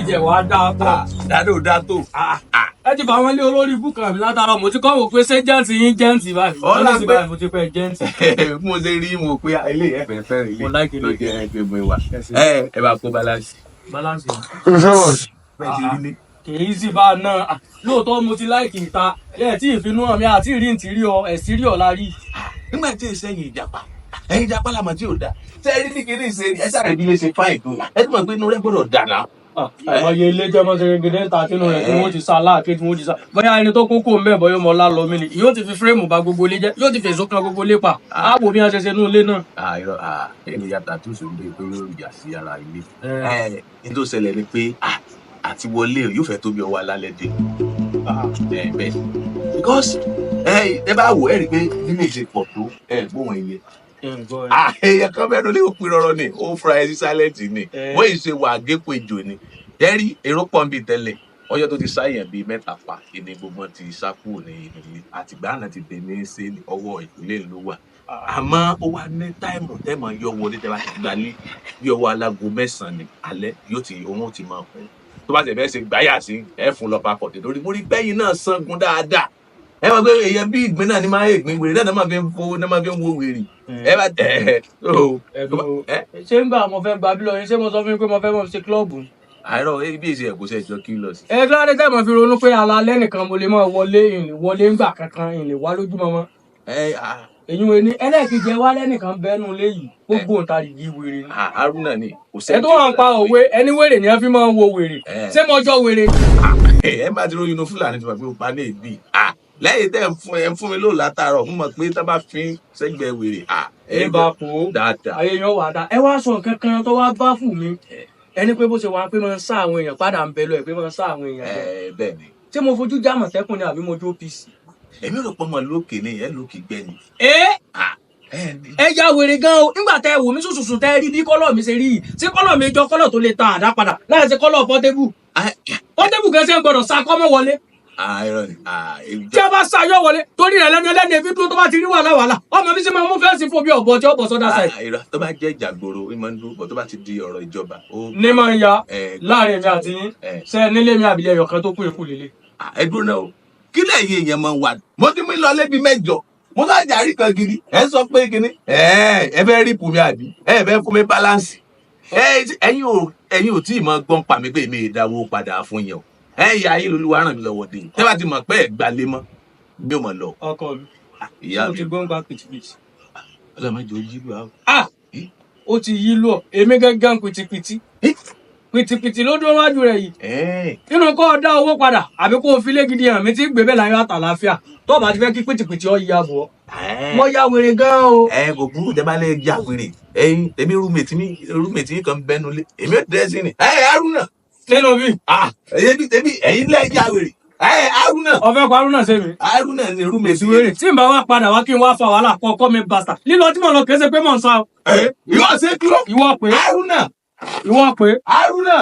Ẹ̀jẹ̀ wàá dáa pọ̀. Dáadọ́ ò dáa tó. Ẹ ti fà wọn lé olórí ibú kan mi látara, mo ti kọ́ wò pé ṣé gent yín gent báyìí. Ọlá Wọ́n ní sí pé- báyìí, mo ti fẹ́ gent. Bí mo ṣe rí, mo pé ilé ẹ fẹ́ fẹ́ràn ilé Mo like ilé. ló jẹ́ ẹ pé mo wà. Ẹ bá kó balance. Balance. Bẹ́ẹ̀ ti rí ní. Kì í sì bá a náà. Ah, lóòótọ́ mo ti like ìta ẹ tí ìfinú hàn mi àti ìrí ntì rí ọ ẹ̀sì rí ọ la rí. Nígbà tí èsì ẹ̀yìn ìjàpá, ẹ̀yìn ìjàpá làmọ̀ tí ò dáa. Ṣé ẹ rí ní kiri ṣe ẹ sáré bí ilé ṣe fáìn tó? Ẹ ti mọ̀ pé inú rẹ gbọ́dọ̀ dà náà. Àìmọye ilé jẹ́ mọ́ ṣerégedé ń ta tínú rẹ̀ tí wọ́n ti sá láàké, tí wọ́n ti sá. Bóyá ẹni tó kókó mẹ́, bóyá ọmọ ọlá lọ mí ni yóò ti fi frame ba gbogbo ilé jẹ́, yóò ti fèsò kan gbogbo ilé pa. Á wò bí wọ́n ṣe ṣe nú ilé náà. Irọ́, ẹni yàtọ̀ àtúnṣe ń bẹ pé yóò yà sí ara ilé. Ẹ ní tó ṣẹlẹ̀ ni pé àti wọlé yóò fẹ́ tó bí ọwọ́ alálẹ̀ dé. Ẹ bẹ́ẹ̀, because ẹ bá wò, ẹ rí i pé nílé ṣe pọ̀ tó, ẹ gbóhùn ẹyẹ. Ẹyẹ kan bẹ́ẹ̀ ló lé òpin rọrọ ni, ó fura ẹ sí silent ni. Wọ́n yìí ṣe wà gépò ejò ni. Ẹ rí èrò pọ̀ nbí tẹ́lẹ̀, ọjọ́ tó ti sáyẹn bíi mẹ́ta pa ìní gbogbo wọn ti sá kúrò ní inú ilé, àtìgbà náà ti dé ní sí ọwọ́ ìpínlẹ̀ ló wà. Àmọ́ ó wá ní time tẹ́mọ̀ yọ wọlé, tẹ́ bá ti gbalé bí ọwọ́ alágo 9 ní alẹ́, yóò ti òun ó ti máa kún. Tó bá tẹ̀ fẹ́ ṣe gbáyà sí ẹ fún lọ papọ̀ tẹ̀ lórí. Mo rí gbẹ́yìn náà sangun dáadáa. Ẹ mọ̀ pé èèyàn bí ìgbín náà ni máa ń ìgbín wèrè náà máa fi ń fo náà máa fi ń wo wèrè. Ẹ bá tẹ̀ ẹ tó Ẹ̀dùn ẹ ṣé ń gbà mo fẹ́ gba bílọ̀ yín, ṣé mo sọ fún yín pé mo fẹ́ mọ̀ ṣe club? Àìrọ̀ ibi èsì ẹ̀ kò ṣe ẹjọ́ kí lọ sí. Ẹ kílódé tẹ́ mo fi ronú pé alalẹ́ nìkan mo lè máa wọlé, ìrìn wọlé ńgbà kankan, ìrìn wá lójúmọmọ? Ẹ à. Èyí wo ni ẹlẹ́ẹ̀kejì, ẹ wá lẹ́nìkan bẹ́nu léyìí, gbogbo òǹtarìgì wèrè ni. À, Haruna ni kò Ẹ tó wà ń pa òwe, ẹni wèrè ni ẹ fi máa ń wo wèrè. Ṣé mo jọ wèrè? Ẹ bá ti róyún inú Fúlàní tó mọ̀ pé ó pa ní èbí lẹ́yìn tẹ́ ẹ ń fún mi lóò látàárọ̀, mo mọ̀ pé tá bá fi sẹ́gbẹ̀ẹ́ wèrè Ẹ bá kó dáadáa. Ayé yan wà dá. Ẹ wá sọ nǹkan kan tó wá bá fún mi, ẹni pé bó ṣe wà pé máa ń sá àwọn èèyàn padà ń bẹ lọ ẹ, pé máa ń sá àwọn èèyàn jẹ. Ẹ bẹ́ẹ̀ ni. Ṣé mo fojú já Àmọ̀tẹ́kùn ni àbí mo jó OPC? Èmi rò pé ọmọ lókè ni ẹ lókè gbẹ ni. Ẹ Ẹ ní. Ẹ ya wèrè gan o. Nígbà tẹ wò mí sùsùsù, tẹ rí bí colour mi ṣe rí yìí, ṣé colour mi jọ colour tó lè ta àdá padà láì ṣe colour Portable? Portable gan ṣe ń gbọdọ̀ sa kọ́mọ́ wọlé. Irọ́ ni. Tí a bá sa yọ wọlé torí rẹ lẹ́nu ẹlẹ́nu ebi dúró, tó bá ti rí wàhálà wàhálà, ọmọ mi sì máa mú fence fún bí ọ̀bọ tí ó bọ̀ sọ́dá side. Irọ́, tó bá jẹ́ ìjàgboro, ó máa ń dúró bọ̀, tó bá ti di ọ̀rọ̀ ìjọba ó Ní máa ń ya ẹ láàrin mi àti yín. Ẹ. Ṣe nílé mi àbílẹ̀ ẹyọ kan tó kú ikú lélẹ̀. Ẹ dúró náà o, kí lẹ́yìn èèyàn máa wà? Mo ti mú lọ lébi mẹ́jọ, mo sá jàrí kan gidi. Ẹ sọ pé kíní ẹ fẹ́ rí mi àbí ẹ fẹ́ fún mi balance? Ẹ ẹ̀yin ò tí ì mọ gbọ́n pa mi pé èmi ìdáwó padà fún yẹn o. Ẹ yà ayé lolúwa ràn mí lọ́wọ́ dé, tẹ́ bá ti mọ̀ pé ẹ gbalé mọ́, mi ò mọ̀ lọ. Ọkọ mi. Ìyá Mo mi. ti gbọ́n gba pìtìpìtì. Ọlọ́mọdé ojú ìlú àwọn. Ah, ó ti yí lọ, èmi gángan pìtìpìtì pìtìpìtì ló dúró wájú rẹ yìí. Nínú kó o dá owó padà àbí kó o fi lé gidi hàn mí tí gbé bẹ́ẹ̀ láyọ̀ àtàláfíà, tó o bá ti fẹ́ kí pìtìpìtì ọ yà bọ̀ ọ́. Mo ya wèrè gan o. Ẹ kò burú, tẹ́ bá lè já wèrè. Ẹ̀yin tèmi, roommate mi kan bẹnu lé, èmi ò dẹ́sí ni ẹ Haruna. Nínú bí? Ah, ẹ̀yin bí tèmi, ẹ̀yin lẹ já wèrè ẹ Haruna. Ọ̀fẹ́ parun náà ṣe mi. Haruna ni roommate. Wèrè tí n bá wá padà wá kí n wá fa wàhálà kọ́ ọkọ mi bàtà lílọ tí mo lọ, kìí ṣe pé mò ń sá o. Ẹ ìwọ ṣe dúró. Ìwọ pé. Haruna. Ìwọ pé. Haruna.